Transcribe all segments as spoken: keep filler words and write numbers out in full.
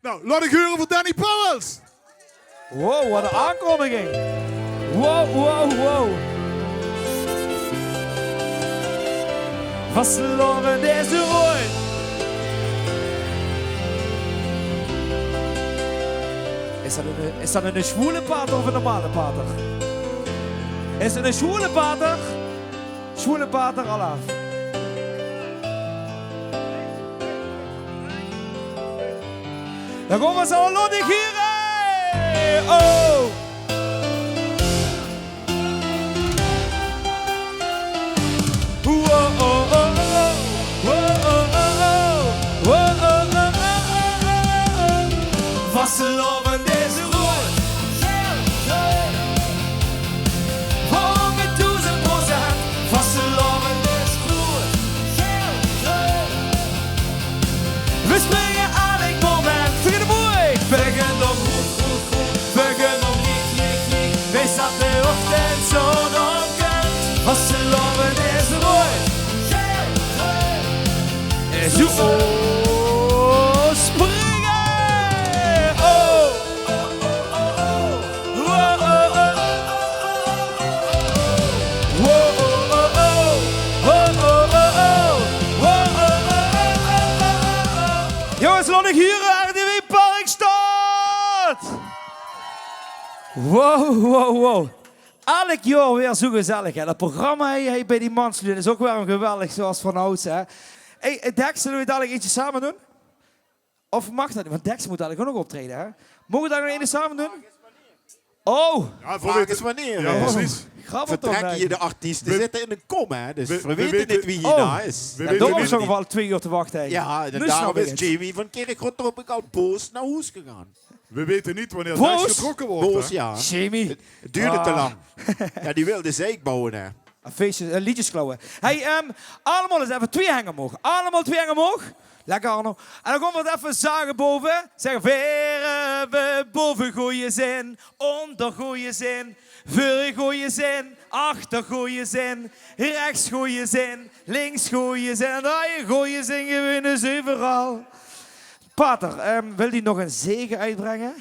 Nou, laot ich hure veur Danny Powels. Wow, wat ein aankondiging. Wow, wow, wow. Vastelaovend is roei. Is dat ein, is dat ein zwoele pater of ein normale pater? Is dat ein zwoele pater? Zwoele pater, alaaf. Dan kómme ze al, laot ich hure. Oh! Wow, oh, oh, oh. Wow, oh, oh, oh. Vastelaovend is roei. Honderddoezend procent. Vastelaovend is roei. We springe elk moment. Veer gaon d'r op, veer gaon d'r op, riek, riek, riek. Bis dat de ochtendzon opkump. Vastelaovend is roei. Is roei. Springe! Oh! Jónges, laot ich hure, R D W Parkstad! Wow, wow, wow. Elk jaor weer zoe gezellig, hè. Dat programma hie, hie bie die manslui is ouch weer geweldig, zoeas vanouds, hè. Hey, Dex, zölle v'r dalik eentje same doon? Of maag dat neet? Want Dex mót dalik ouch nog optraeje, hè? Moge v'r dalik nog eine same doon? Oh! Jao, v'r weite neet wanneer, hè. Grabbelton, vertrèkke hie de artieste, zitte in ein coma, hè. Dus v'r weite neet wie hie nao is. Jao, daorum zótte v'r al twee oer te wachte, hè. Jao, en daorum is Jamie van Kirchroa toch ouch al boos nao hoes gegange. V'r weite neet wanneer Dex getrokke weurt, hè. Boos, jao. Jamie. 't Duurde te lang. Jao, die wilde zeik bouwe, hè. Ein feesje, eh, leedjes klauwe. Hey, ehm, allemaol ins effe twee heng omhoog. Allemaol twee heng omhoog. Lekker, Arno. En dan kómme v'r effe zage bove. Zègke: veer höbbe bove gooj zin, ónder gooj zin, veur gooj zin, achter gooj zin, rechs gooj zin, links gooj zin. En dae gooj zin gewinne ze euveral. Pater, ehm, wilt u nog ein zegen oetbrenge?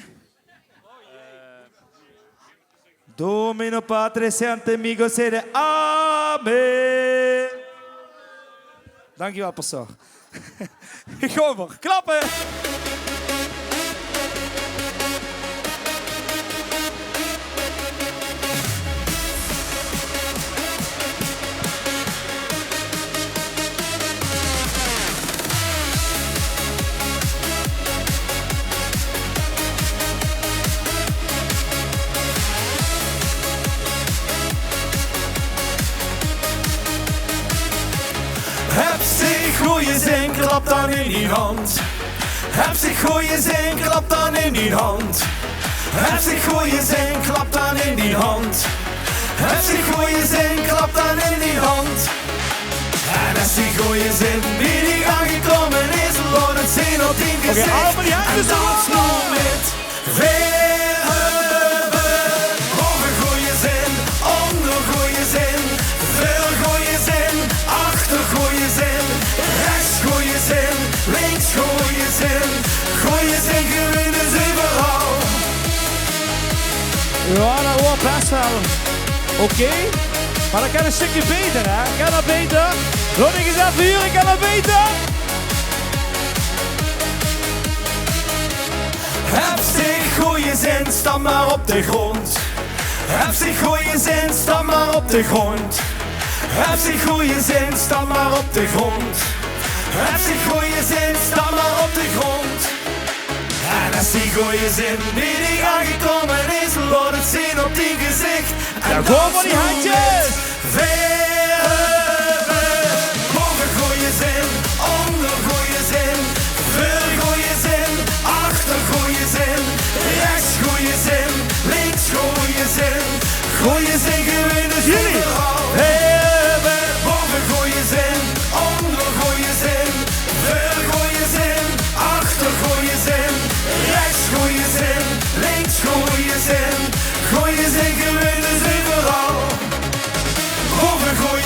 Domino Patris et Filii Sancti Spiritus. Amen. Dankjewel, pastoor. Gewoon maar klappen. Höbs dich gooj zin, klap dan in dien hand. Höbs dich gooj zin, klap dan in dien hand. Höbs dich gooj zin, klap dan in dien hand. Höbs dich gooj zin, klap dan in dien hand. En es die gooj zin bie dich aangekómme is, laot 't zeen op dien gezicht. En dans noe mit. Veer höbbe bove gooj zin, ónder gooj zin, veur gooj zin, achter gooj zin, rechs gooj zin, links gooj zin, gooj zin gewinne ze euveral. Jao, dat waor bès waal oké. Mer dat kan ein stökske beter, hè? Kan dat beter? Laot mich ins effe hure, kan dat beter? Höbs dich gooj zin, stamp mer op de grónd. Höbs dich gooj zin, stamp mer op de grónd. Höbs dich gooj zin, stamp mer op de grónd. Höbs dich gooj zin, stamp mer op de grónd. En es die gooj zin bie dich aangekómme is, laot 't zeen op dien gezicht. En dans noe mit. Veer höbbe bove gooj zin, ónder gooj zin, veur gooj zin, achter gooj zin, rechs gooj zin, links gooj zin, gooj zin gewinne ze euveral. Veer höbbe bove gooj zin, ónder gooj zin, veur gooj zin, achter gooj zin, rechs gooj zin, links gooj zin, gooj zin gewinne ze euveral. Bove gooj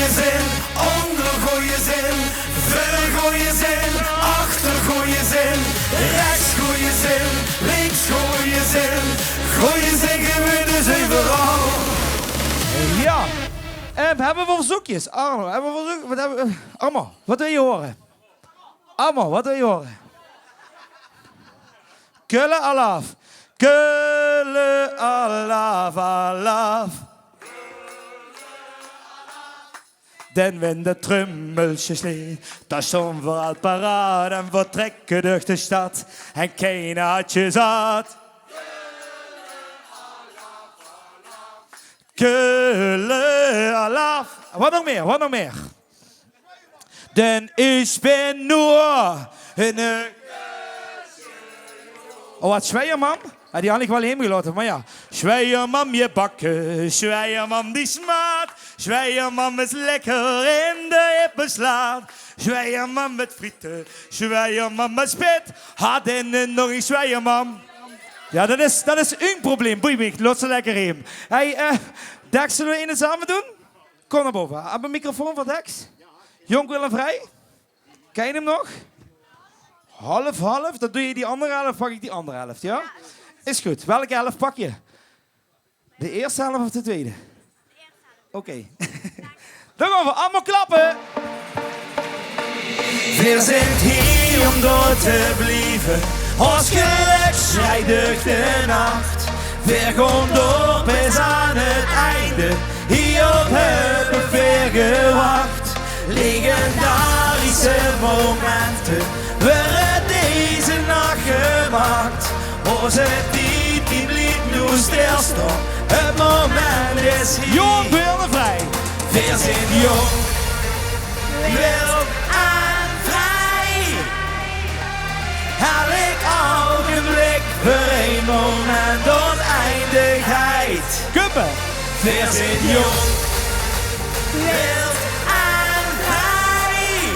Links goeie zin, goeie zin, gemeente is euveral. Ja. Eh, höbbe v'r verzeukjes? Arno, höbbe v'r verzeuk-, wat höbbe v'r? Arno, wat wils se hure? Arno, wat wils se hure? Kölle alaaf. Kölle alaaf, alaaf. Den win de trummelsjes leed, dao sjtoon v'r al paraat en vertrèkke durch de sjtad. En kein hartje zat. Kölle alaaf. Wat nog mieë? Wat nog mieë? Den ich bin nur eine... Oh, wat Schweiermam? Ja, die han ich waal heem gelaote, mer ja. Schweiermam, je bakke, Schweiermam, die smaat. Schweiermam is lekker in de hippe slaat. Schweiermam mit friete, Schweiermam mit spit. Hat enne nog ein Schweiermam. Ja, dat is, dat is uw probleem. Boeit mich, laot ze lekker heem. Hey, eh, Dex, zölle v'r eine same doon? Kom nao bove. Höbbe v'r ein microfoon veur Dex? Jónk, wiel en vrij? Ken je hem nog? Half, half. Dan doe je die andere helft, pak ik die andere helft, ja? Is goed. Welke helft pak je? De eerste helft of de tweede? Oké. Dan gaan we allemaal klappen. Veer zint hie óm door te blieve, ós gelök sjriet durch de nach. Veer gaon door bis aan 't einde, hie op höbbe veer gewach. Legendarische momente waere deze nach gemaak. Ózze tied die blief noe stilstaon, 't moment is hie. Jónk, wiel en vrij. Veer zint jónk, wild en vrij. Elk ougenblik veur ein moment óneindigheid. Kumme. Veer zint jónk, wild en vrij.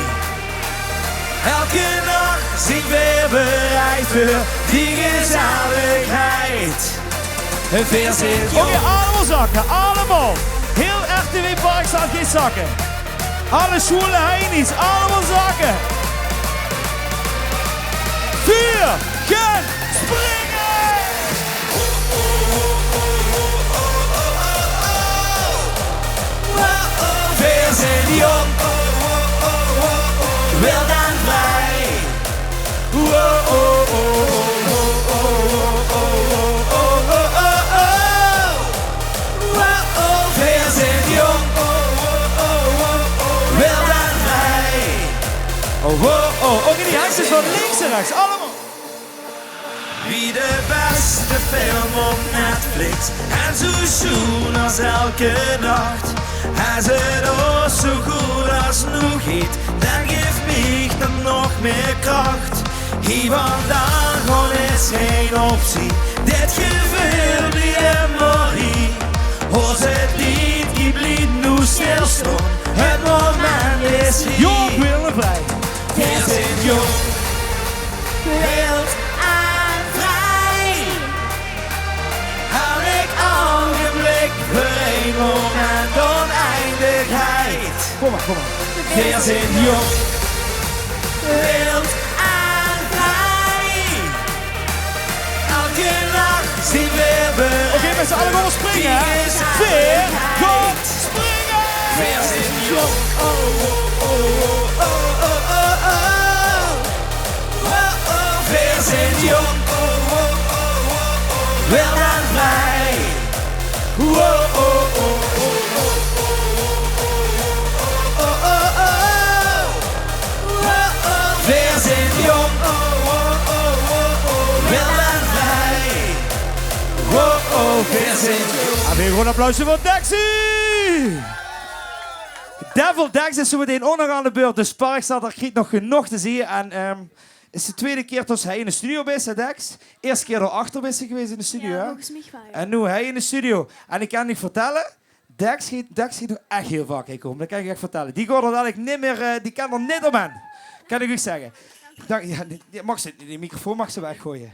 Elke nach zint veer bereid veur die gezelligheid. Veer zint jónk. Oké, allemaol zakke, allemaol. Hiel R T W Parkstad geit zakke. Alle sjoele heinies, allemaol zakke. Veer gaon springe! Veer zint jónk, wild en vrij. Veer zint jónk, wild en vrij. Oh, wow, oh, oké, die handjes van links en rechts, allemaol. Wie de bèste film op Netflix en zoe sjoen es elke nach. Es 't ós zoe good es noe geit, dan gaef mich dat nog mieë krach. Hie vandaan gaon is gein optie, dit geveul blief ummer hie. Ózze tied die blief noe stilstaon, 't moment is hie. Jónk, wild en vrij. Veer zint jónk, wild en vrij. Elk ougenblik veur ein moment óneindigheid. Kom mer, kom mer. Veer zint jónk, wild en vrij. Elke nach zint veer bereid. Oké, mit z'n alle gaon v'r springe, hè? Veer gaon springe! Veer zint jónk. Oh, oh, oh. Veer zint jónk. Wild en vrij. Veer zint jónk. Wild en vrij. Veer zint jónk. Ah, weer gewoon applausje veur Dexy! Devil Dex is zoe meteen ouch nog aan de beurt, dus Parkstad, dao krieg nog genóg te zeen. En, ehm, is de twiede kier tot hae in de studio is, hè, Dex? Eerste kier dao achter bis se gewees in de studio, hè? Volges mich waal, ja. En noe hae in de studio. En ich kan dich vertèlle, Dex geit, Dex geit nog ech hiel vaak hie kómme. Dat kan ich ech vertèlle. Die geit d'r dalik neet mieë, eh, die kan d'r neet ómhaer. Kan ich uch zègke. Dank, ja, die, die, maag se, die microfoon maag se weggoeie.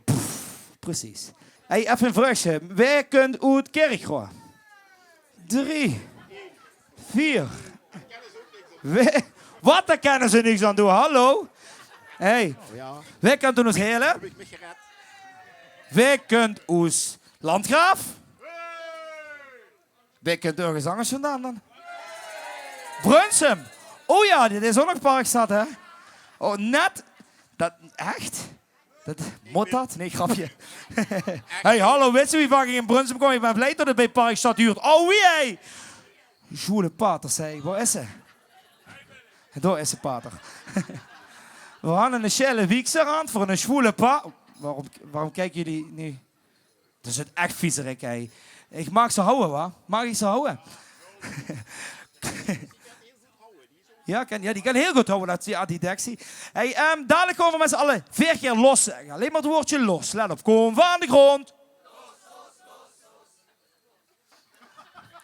Pff, precies. Hey, effe ein vraogsje. Wae kump oet Kirchroa? Drie. Veer. Wae? Wat, dao kinne ze niks aan doon. Hallo? Hey, wae kint oes hele? Wae kint oes landgraaf? Wae kint örges angers vandaan dan? Brunssum. O jao, dit is ouch nog Parkstad, hè? O, net. Dat, ech? Dat, mót dat? Nae, grepke. Hey, hallo, wèts se wie vaak ich in Brunssum kóm? Ich bön vlei tot 't bie Parkstad huurt. O, wie, hey! Zwoele pater, zag ich. Wo is 'r? Dao is de pater. Veer hawwe 'ne sjelle wiekser aan veur 'ne zwoele pa-, waorum, waorum kieke geer neet? Dat is ech viezerik, hè. Ich maag ze hawwe, wa? Maag ich ze hawwe? Jao, kan, jao, die kan hiel good hawwe, dat is die Adidas. Hey, ehm, dalik gaon v'r mit z'n alle veer kier los zègke. Allein mer 't wäördje los. Let op. Kóm van de grónd.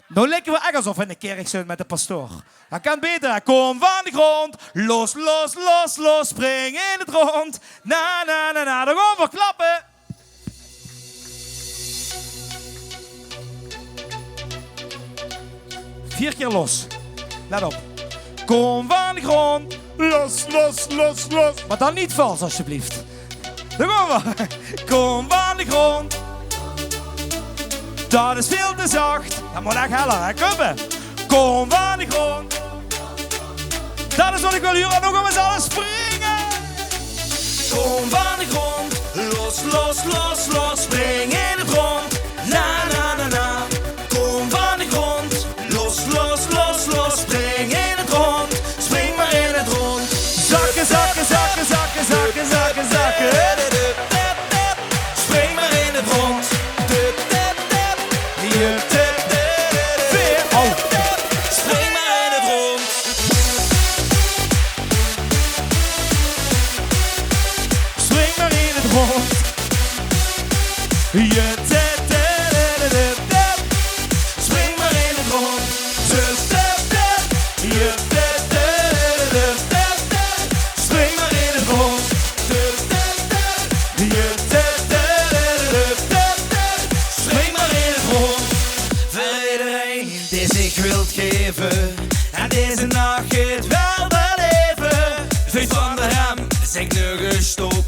Noe likke v'r ech esof v'r in de kèrk zeen mit de pastoor. Dat kan baeter, hè. Kóm van de grónd. Los, los, los, los. Spring in 't rónd. Na, na, na, na. Dan gaon v'r klappe. Veer kier los. Let op. Kóm van de grónd. Los, los, los, los. Mer dan neet vals, alsjeblieft. Dan gaon v'r. Kóm van de grónd. Dat is väöl te zach. Dat mót ech heller, hè? Kóm. Kóm van de grónd. Dat is wat ich wil hure. En noe gaon v'r mit z'n alle springe. Kóm van de grónd. Los, los, los, los. Spring in 't rónd. Na, na, na, na. Kóm van de grónd. Los, los, los, los, spring in 't rónd. Spring mer in 't rónd. Zakke, zakke, zakke, zakke, zakke, zakke, zakke. Spring mer in 't rónd. Tip, tip, tip. Hier, tip, tip. Veer. Au. Spring mer in 't rónd. Spring mer in 't rónd. Je tep, tep, tep, tep. Spring mer in 't rónd. Tep, tep, tep. Je tep, tep, tep, tep, tep. Spring mer in 't rónd. Tep, tep, tep. Je tep, tep, tep, tep, tep. Spring mer in 't rónd. Veur ederein dae zich wilt gaeve en deze nach 't wel beleve. Veet van der Hem, zèk nörges stop.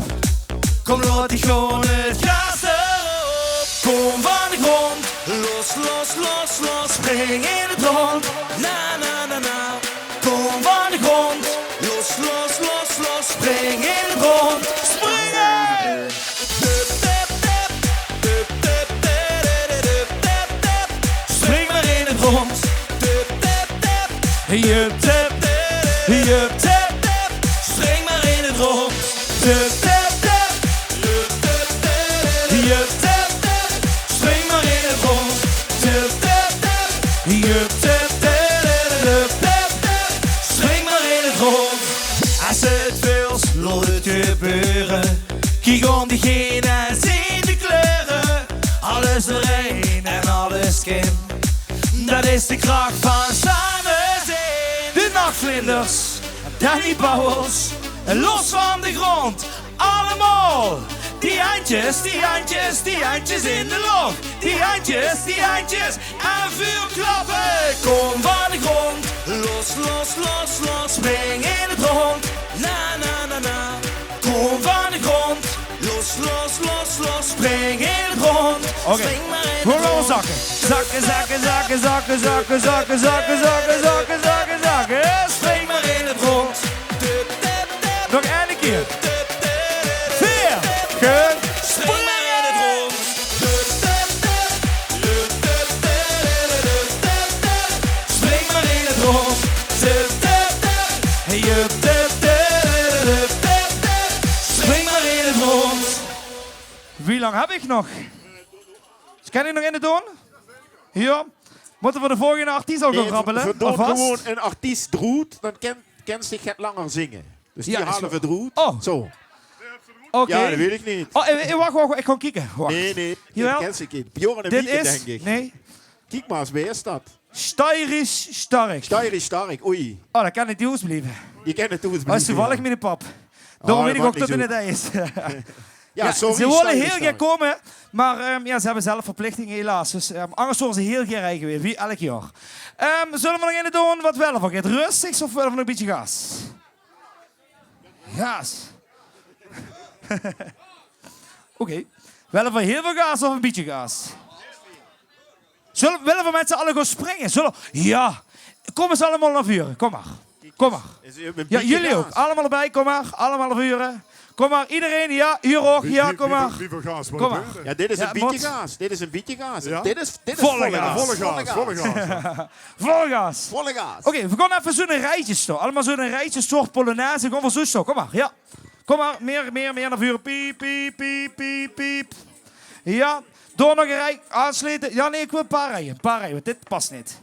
Kóm, laot dich gaon, 't gaas d'rop. Kóm van de grónd. Los, los, los, los. Spring in 't rónd. Na, na, na, na. Kóm van de grónd. Los, los, los, los. Spring in 't rónd. Springe! Tup, tup, tup. Tup, tup, tup, tup, tup, tup, tup. Spring mer in 't rónd. Tup, tup, tup. Jup, tup. Jup, tup, tup. Spring mer in 't rónd. Tup, tup, tup. Jup, tup, tup. Spring mer in 't rónd. Tup, tup, tup. Jup, tup, tup, tup, tup. Spring mer in 't rónd. Es se 't wils, laot 't gebeure. Kiek óm dich heen en zeen de kleure. Alles dooreen en alles kin. Dat is de krach van same zeen. De Nachtvlinders, Danny Bouwels, Los van de grónd. Allemaol! Die hendjes, die hendjes, die hendjes in de loch. Die hendjes, die hendjes en väöl klappe. Kóm van de grónd. Los, los, los, los. Spring in 't rónd. Na, na, na, na. Kóm van de grónd. Los, los, los, los. Spring in 't rónd. Oké. Spring mer in 't rónd. Gewoon zakke. Zakke, zakke, zakke, zakke. Spring mer in 't rónd. Nog eine kier. Veer. Ge- Spring mer in 't rónd. Spring mer in 't rónd. Spring mer in 't rónd. Wie lang höb ich nog? Kin ich nog eine doon? Jao. Mótte v'r de volgende artiest al gaon grabbele? Of waat? Gewoon 'nen artiest d'roet, dan kin, kins se get langer zinge. Dus die haole v'r d'roet. Oh. Zo. Oké. Jao, dat weit ich neet. Oh, eh, eh, wach, wach, wach, ich gaon kieke. Wach. Nae, nae. Jawel. Kins se neet. Björn en Wieke, dink ich. Nae. Kiek mer ins, wae is dat? Stayrish Stark. Stayrish Stark, oei. Oh, dat kin neet thoes blieve. Die kin neet thoes blieve. Dat is toevallig miene pap. Daorum weit ich ouch dat 'r neet hie is. Jao, sorry, ze wólle hiel gaer kómme, mer, ehm, jao, ze höbbe zelf verplichtinge, helaas. Dus, ehm, angers wore ze hiel gaer hie gewaes, wie elk jaor. Ehm, zölle v'r nog eine doon wat waal of get rustigs of wille v'r nog e bietje gaas? Gaas. Oké. Wille v'r hiel väöl gaas of e bietje gaas? Zölle, wille v'r mit z'n alle gaon springe? Zölle, jao. Kóm ins allemaol nao veure. Kóm mer. Kóm mer. Jao, geer ouch. Allemaol d'rbie. Kóm mer. Allemaol nao veure. Kóm mer, ederein. Jao, geer ouch. Jao, kóm mer. Kóm mer. Jao, dit is e bietje gaas. Dit is e bietje gaas. Jao? Dit is, dit is volle gaas. Volle gaas, volle gaas, jao. Volle gaas. Volle gaas. Oké, v'r gaon effe zoe'n riejtje staon. Allemaol zoe'n riejtje, soort polonaise. Gaon v'r zoe staon. Kóm mer, jao. Kóm mer, mieë, mieë, mieë nao veure. Piep, piep, piep, piep, piep. Jao, door nog ein rij. Aansloete. Jao, nae, ich wil ein paar rieje. Ein paar rieje, want dit pas neet.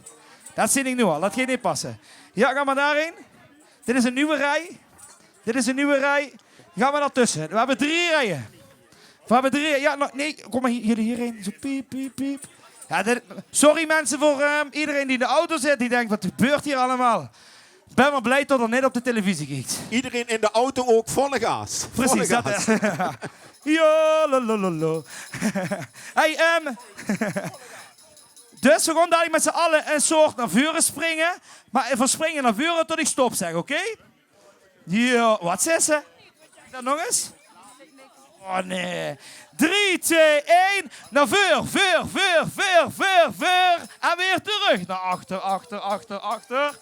Det zeen ich noe al. Det geit neet passe. Jao, gaon mer dao-in. Dit is ein nuuj rij. Dit is ein nuuj rij. Gaon mer dao-tösse. Veer höbbe drie rieje. Veer höbbe drie rieje. Jao, no, nae, kóm mer hie, hie, hie-in. Zoe piep, piep, piep. Jao, dit, sorry minse veur, ehm, ederein dae in de auto zit. Dae dink: "Waat gebeurt hie allemaol?" Bön mer blie det 'r neet op de televisie kiek. Ederein in de auto ouch volle gaas. Precies, volle gaas. Jao, la, la, la, la. Hey, ehm, dus veer gaon dalik mit z'n alle ein soort nao veure springe. Mer veer springe nao veure tot ich stop zèk, oké? Jao, waat zaes se? Dan nog ins? Oh nae. Drie, twee, ein. Nao veur, veur, veur, veur, veur, veur. En weer trök. Nao achter, achter, achter, achter.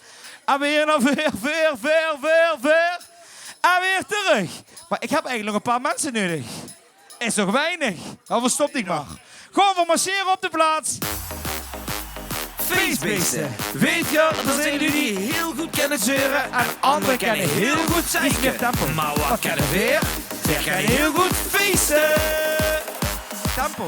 En weer nao veur, veur, veur, veur, veur. En weer trök. Mer ich höb eigelik nog ein paar minse nudig. Is toch weinig? Mer veer stoppe dich mer. Gaon v'r marchere op de plaats. Feestbeeste. Wèt geer, d'r zeen luuj die hiel good kènne zeure en angere kènne hiel good zeike. Mer waat kènne veer? Veer kènne hiel good feeste. Tempo.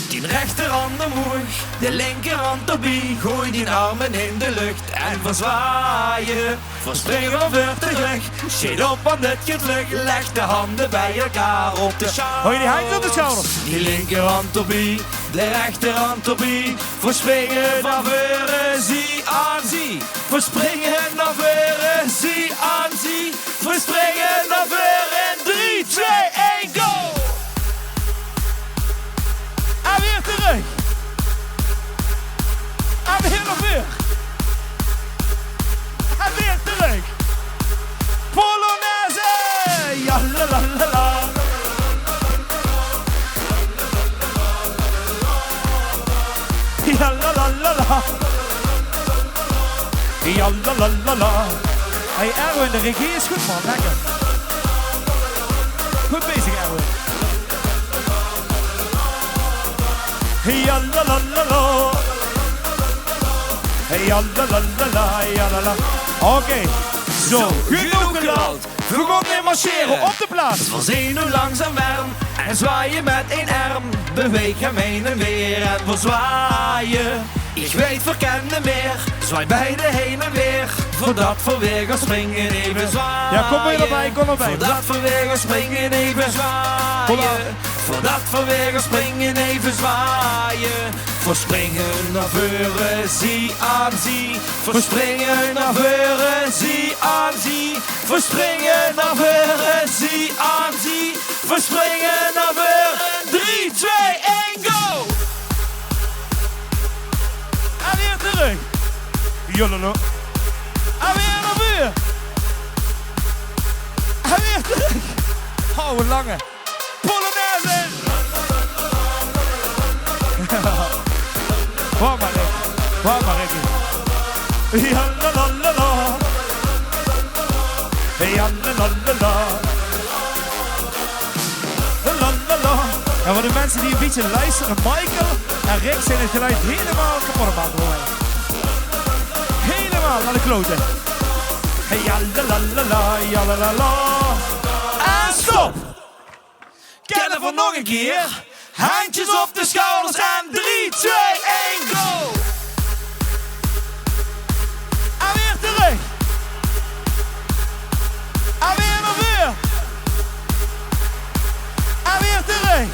Dien rechterhand omhoeg, de linkerhand d'rbie. Gooi dien arme in de luch en veer zwaaie. Veer springe van veur trök, sjeet op aan 't gevlug. Lèk de hande bie-ein op de sjouwer. Hoi, die hande op de sjouwer. Die linkerhand d'rbie, de rechterhand d'rbie. Veer springe van veure, zie aan zie. Veer springe van veure, zie aan zie. Veer springe van veure. Drie, twee, ein, go! En weer trök. En weer nao veur. En weer trök. Polonaise! Ja, la, la, la, la. Ja, la, la, la, la. Ja, la, la, la, la. Hey, Erwin, de regie is good, man. Lekker. Good bezig, Erwin. Ja, la, la, la, la. Ja, la, la, la, la, ja, la, la. Oké. Zo, genóg geluld. Veer gaon weer marchere op de plaats. Veer zeen noe langzaam werm en zwaaie mit ein erm. Beweeg 'm heen en weer en veer zwaaie. Ich weit, veer kènne neet mieë. Zwaai beide heen en weer, veurdat veer weer gaon springe, eve zwaaie. Ja, kóm weer d'rbie, kóm d'rbie. Veurdat veer weer gaon springe, eve zwaaie. Kóm aan. Veurdat veer weer gaon springe, eve zwaaie. Veer springe nao veure, zie aan zie. Veer springe nao veure, zie aan zie. Veer springe nao veure, zie aan zie. Veer springe nao veure. Drie, twee, ein, go! En weer trök. Jololo. En weer nao veure. En weer trök. Oh, waat lange. Polonaise! Waat mer, Rick. Waat mer, Rick. Ja, la, la, la, la. Ja, la, la, la, la. La, la, la. Ja, veur de minse die e bietje loestere, Michael en Rick zeen 't geluid hielemaol kepot aan 't make, hoor. Hielemaol nao de klote. Ja, la, la, la, la, ja, la, la, la. En stop! Kènne veer nog ein kier? Hendjes op de sjouwers en drie, twee, ein, go! En weer trök. En weer nao veure. En weer trök.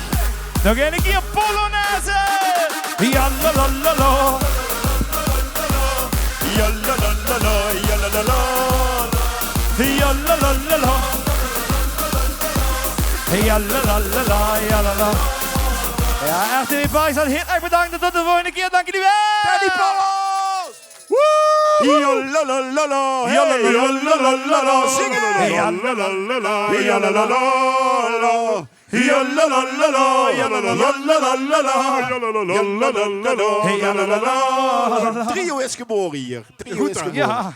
Nog ein kier polonaise. Ja, la, la, la, la. Ja, la, la, la, la, ja, la, la, la. Ja, la, la, la, la. Ja, la, la, la, la, ja, la, la. Ja, R T W Paris, hiel erg bedank en tot de volgende kier. Dank uch waal. Danny Paulus! Woe! Ja, la, la, la, la. Hey, ja, la, la, la, la, la. Zing 't. Ja, la, la, la, la. Ja, la, la, la, la. Ja, la, la, la, la, ja, la, la, la, la, ja, la, la, la, la, ja, la, la, la, la, la. Hey, ja, la, la, la. Trio is gebore hie. Trio is gebore. Ja.